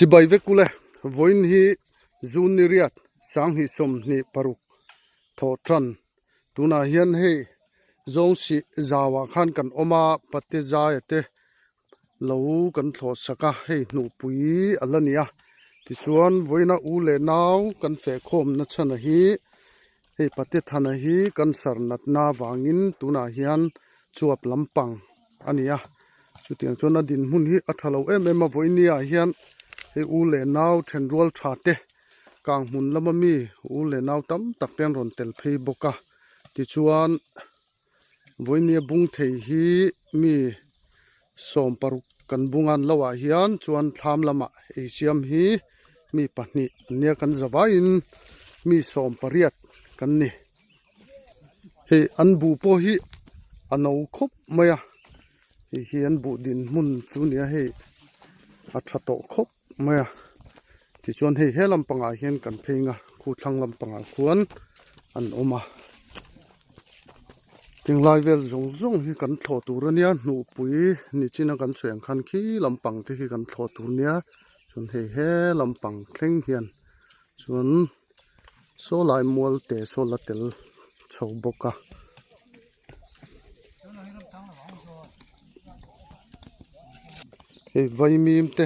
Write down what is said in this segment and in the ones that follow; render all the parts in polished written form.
Chibai vek ule, vawiin hi June ni riat sanghnih 26 thawh tan. Tunah hian hei zawngsih zauah khan kan awm a, pate zaia te lo kan thlawh sak a, hei hnuhpui a la ni a. Tichuan vawiina u leh nau kan fehkhawm na chhan hi hei pate thana hi cancer natna avangin tunah hian chuap lampang a ni a chutiang chuan a dinhmun hi a tha lo em em a vawinia hian hei u leh nau then rual tha te kang hmun lama mi u leh nau tam tak te an rawn tel phei bawk a tichuan vawinia bung thei hi mi 60 kan bung an lo ah hian chuan thlam lamah ei siam hi mi pahnih an nia kan za vaiin mi 18 kan ni. Hei an buh pawh hi a no khawp mai a hei hi an buh din hmun chu a ni a hei a tha tawh khawp mai a tichuan hei he lampangah hian kan phei ang a khu thlang lampangah khuan an awm a tinglai vel zawng zawng hi kan thlawh tur a nia hnuhpui nichina kan sawi ang khan khi lampang te hi kan thlawh tur a nia chuan hei he lampang thleng hian chuan. Saw lai mual te saw la tel chho bawk a. Hei vaimim te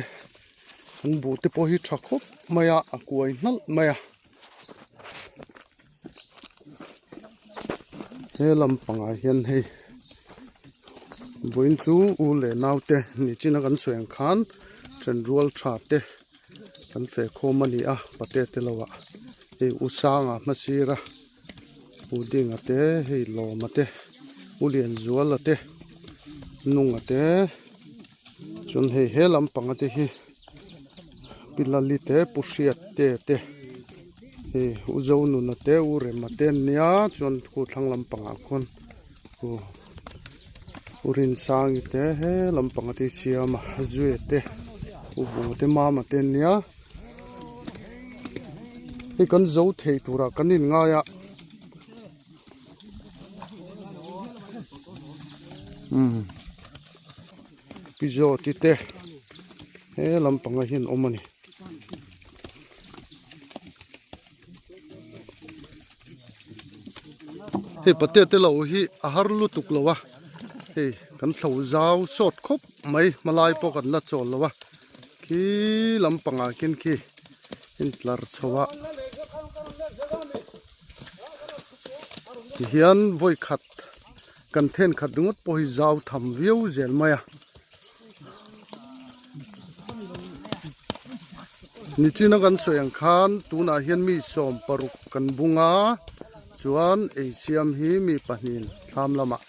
an buh te pawh hi tha khawp mai a a kuai hnalh mai a. He lampangah hian hei vawiin chu u leh nau te nichina kan sawi ang khan thenrual tha te. Kan feh khawm a ni a pate te lo ah hei u sanga hmasir a u dinga te hei lawma te u lianzuala te nunga te chuan hei he lampanga te hi pi lali te pu hriat te te hei u zonuna te u rema te an nia chuan khu thlang lampangah khuan u u rinsangi te he lampang a te siam a zue te u vunga te mama te an nia hei kan zo thei turah kan in ngai a umm pi zawt te he lampang ah hian awm a ni. Hei pate te lo hi a har lutuk lo a hei kan thlo zau sawt khawp mai hmalai pawh kan la chawl lo a khi lampangah khian khi intlar chho a tihian vawi khat kan thenkhat ringawt pawh hi zau tham viau zel mai a. Nichina kan sawi ang khan tunah hian mi 60 kan bung a chuan ei siam hi mi pahnihin thlam lamah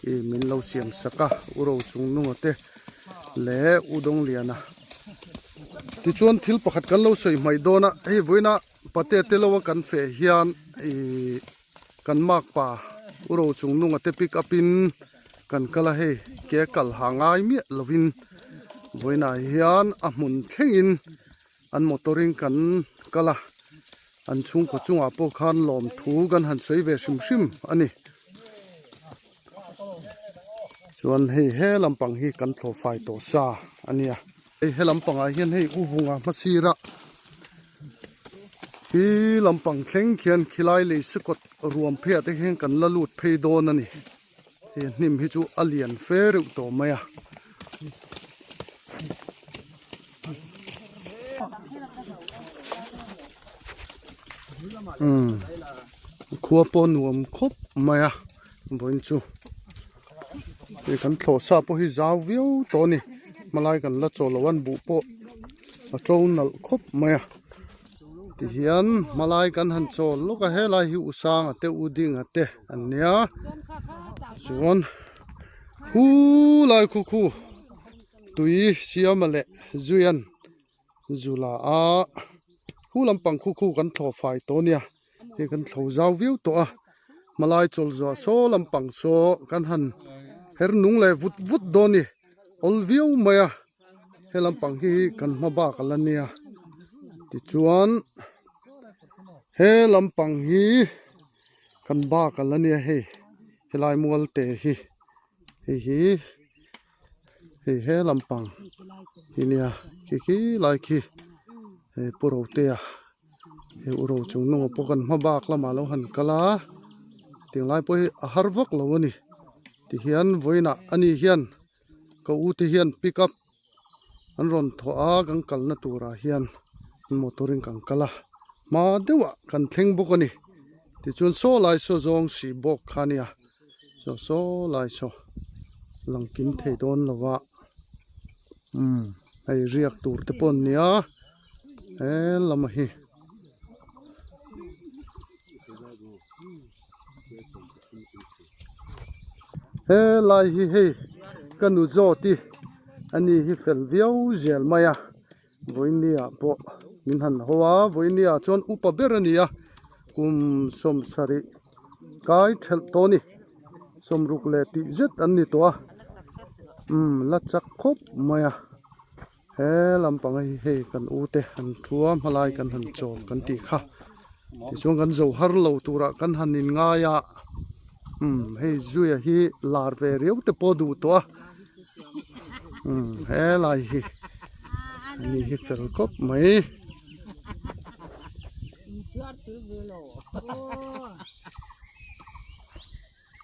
ih min lo siam sak a u ro chung nunga te leh u dawngliana tichuan thil pakhat kan lo sawi hmaih dawn a hei vawiina pate te lo a kan feh hian ih kan makpa u ro chung nunga te pick up in. Kan kal a hei ke kal ha ngai miah lovin vawiinah hian a hmun thlengin an motor in kan kal a an chhungkaw chungah pawh khan lawmthu kan han sawi ve hrim hrim a ni chuan hei he lampang hi kan thlawh fai tawh sa a nia hei he lampangah hian hei u vunga hmasira khi lampang thleng khian khilai lei sakawt ruam pheiah te hian kan la lut phei dawn a ni. He hnim hi chu a lian fe reuh tawh mai a. Umm khua pawh nuam khawp mai a vawiin chu hei kan thlawh sa pawh hi zau viau tawh a ni hmalai kan la chaw lo a an buh pawh a to nalh khawp mai a. Tihian hmalai kan han chawl lawk a helai hi u sanga te u dinga te an nia chuan khu lai khu khu tui siama leh zuian zula a khu lampang khu khu kan thlawh fai tawh a nia hei kan thlo zau viau tawh a hmalai chawl zuah saw lampang saw kan han her nung leh vut vut dawn a ni awl viau mai a. He lampang hi kan hma bak a la nia tichuan he lampang hi kan bak a la nia hei helai mual te hi hei hi hei he lampang hi nia khi khi lai khi. Hei Pu Rotea hei U Rochung nunga pawh kan hma bak lamah lo han kal a tinglai pawh hi a har vak lo a ni tihian vawiinah ani hian ka u te hian pick up an rawn thawh a kan kalna turah hian motor in kan kal a hma deuhah kan thleng bawk a ni tichuan saw lai saw zawng si bawk kha a nia saw saw lai saw lang kim thei dawn lo va umm hei riak tur te pawh an nia he lama hi. He lai hi hei ka nu zawt i ani hi fel viau zel mai a vawinia pawh min han haw a vawinia chuan upa ber a ni a kum sawmsarih kai thelh tawh a ni sawmruk leh tih zet an ni tawh a umm la chak khawp mai a. He lampang hi hei kan u te an thu a hmalai kan han chawl kan tih kha tichuan kan zo har lo turah kan han in ngai a umm hei zuia hi lar ve riau te pawh duh tawh a umm helai hi ani hi fel khawp mai.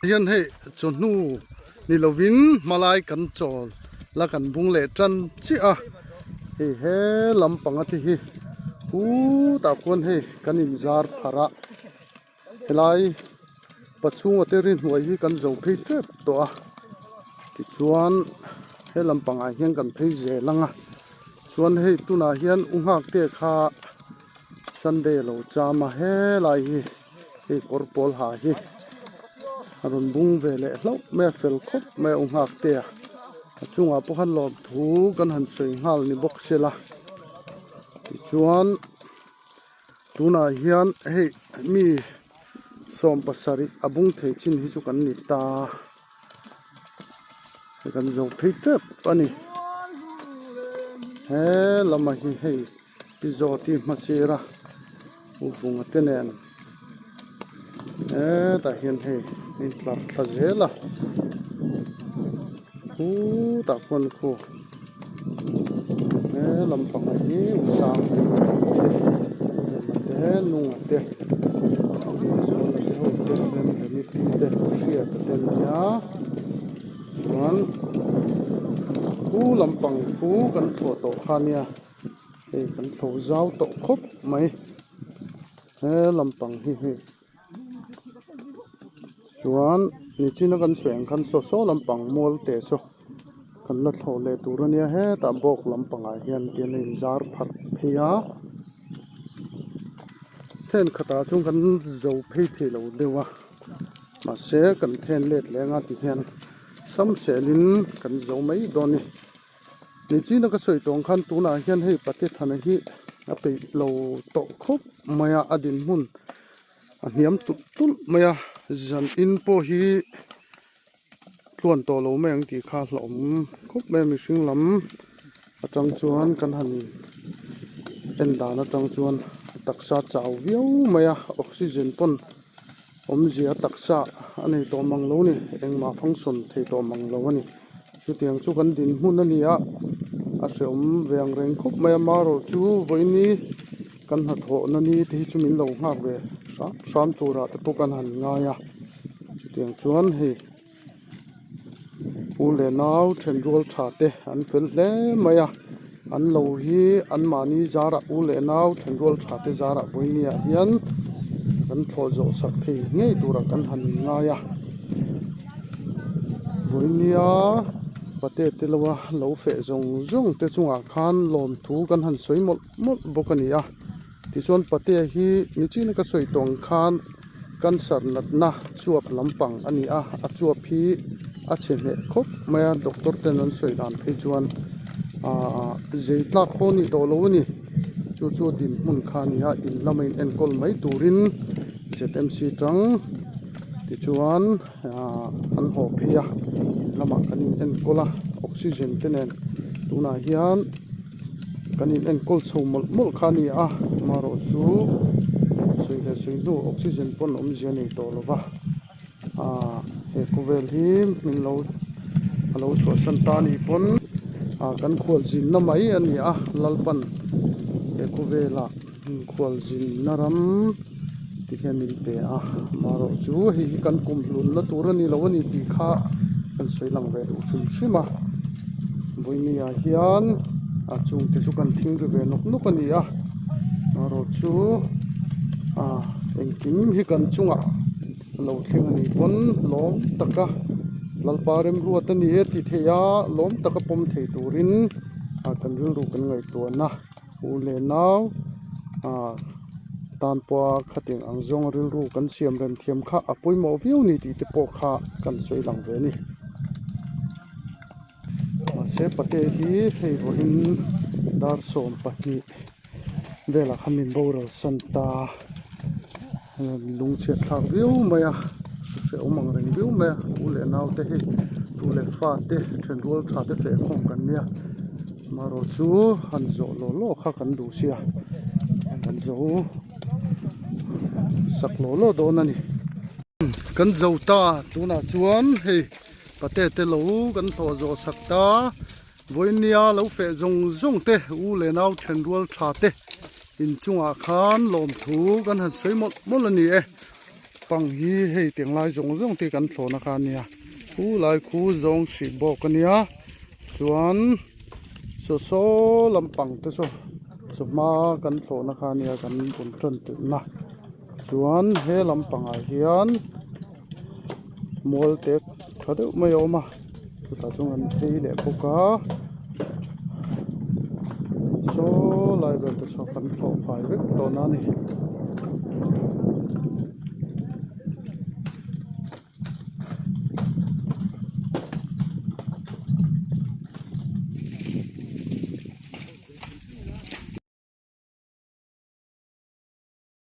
Hian hei chawhnu ni lovin hmalai kan chawl la kan bung leh tan chiah a hei he lampang a te hi khutah khuan hei kan inzar pharh a helai pachhunga te ri hnuai hi kan zo phei tep tawh a tichuan he lampangah hian kan phei zel ang a chuan hei tunah hian u nghak te kha Sunday a lo cham a helai hi. Hei kawr pawl ha hi a rawn bung ve leh hlauh mai a fel khawp mai a u nghak te a a chungah pawh khan lawmthu kan han sawi nghal ni bawk se la tichuan tunah hian hei mi 70 a bung thei chin hi chu kan ni ta hei kan zo phei tep a ni he lamah hi hei. Ti zawt hi hmasir a uvunga te nen hetah hian hei a intlar thla zel a khutah khuan khu he lampang hi usang te rema te nunga te zawna te ho te remremi pi te hriata te an nia chuan khu lampang khu kan thlawh tawh kha nia. Hei kan tho zau tawh khawp mai he lampang hi hei chuan nichina kan sawi ang khan saw saw lampang mual te saw kan la thlawh leh tur a nia hetah bawk lampangah hian tian a inzar pharh phei a thenkhatah chuan kan zo phei thei lo deuh a mahse kan then let leh anga tihian samselin kan zo mai dawn a ni. Nichina ka sawi tawng khan tunah hian hei Patethana hi a peih lo tawh khawp mai a, a dinhmun a hniam tulh tulh mai a, zan in pawh hi tluan tawh lo mai ang tih kha a hlauhawm khawp mai a, mihring lam atang chuan kan han en dan atang chuan a taksa chau viau mai a, oxygen pawn awmzia taksa a nei tawh mang lo a ni, engmah function thei tawh mang lo a ni. Chutiang chu kan dinhmun a ni a, a hrehawm ve ang reng khawp mai a, marawh chu vawiini kan hnathawhna ni te hi chu min lo nghak ve hram hram turah te pawh kan han ngai a, chutiang chuan hei pu leh nau thenrual tha te an fel hle mai a, an lo hi anmahni zarah u leh nau thenrual tha te zarah vawiini ah hian kan thlawh zawh sak thei ngei turah kan han ngai a. Vawinia pate te lo a lo feh zawng zawng te chungah khan lawmthu kan han sawi mawlh mawlh bawk a ni a tichuan pate hi nichina ka sawi tawng khan cancer natna chuap lampang a ni a a chuap hi a chhe hneh khawp mai a doctor ten an sawi dan phei chuan ahh zei tlak pawh a nih tawh lo a ni chu chu dinhmun kha a ni a in lama in enkawl mai turin Z_M_C tang. Tichuan aaa an haw phei a lamah kan in enkawl a oxygen te nen tunah hian kan in enkawl chho mawlh mawlh kha a ni a amaherawh chu sawi leh sawi hnu oxygen pawn awmzia a nei tawh lo va aaa he khawvel hi min lo a lo chhuahsan ta a nih pawn aa kan khualzinna mai a ni a Lalpan. He khawvelah inkhualzinna ram ti hian min pe a, amaherawh chu hei hi kan kum hlunna tur a ni lo a ni tih kha kan sawi lang ve duh hrim hrim a. Vawinia hian a chungte chu kan thing ri ve nawk nawk a ni a, amaherawh chu ah engkim hi kan chungah a lo thleng a nih pawn lawm taka Lalpa remruat a ni e tih theih a, lawm taka pawm thei turin ah kan rilru kan ngaihtuahna u leh nau ah tan pawha khatiang ang zawnga rilru kan siam rem thiam kha a pawimawh viau ni tih te pawh kha kan sawi lang ve a ni. Mahse pate hi hei vawiin dar 12 velah khan min boral san ta lungchhiat thlak viau mai a hrehawm ang reng viau mai a u leh nau te hei tu leh fa te then rual tha te feh khawm kan nia amaherawh chu han zawh law law kha kan duh sia kan zo sak law law dawn a ni. Kan zo ta tunah chuan hei. Pate te lo kan hlawh zawh sak ta, vawinia lo feh zawng zawng te u leh nau then rual tha te inchungah khan lawmthu kan han sawi mawlh mawlh a ni e. Pang hi hei tiang lai zawng zawng te kan thlawhna kha a nia, khu lai khu zawng hrih bawk a nia, chuan saw saw lampang te saw chawhma kan thlawhna kha a nia kan bun tan tirhna chuan he lampangah hian. Mual te tha deuh mai a awm a chutah chuan an phei leh bawk a saw lai vel te saw kan thlawh fai vek tawh na a ni.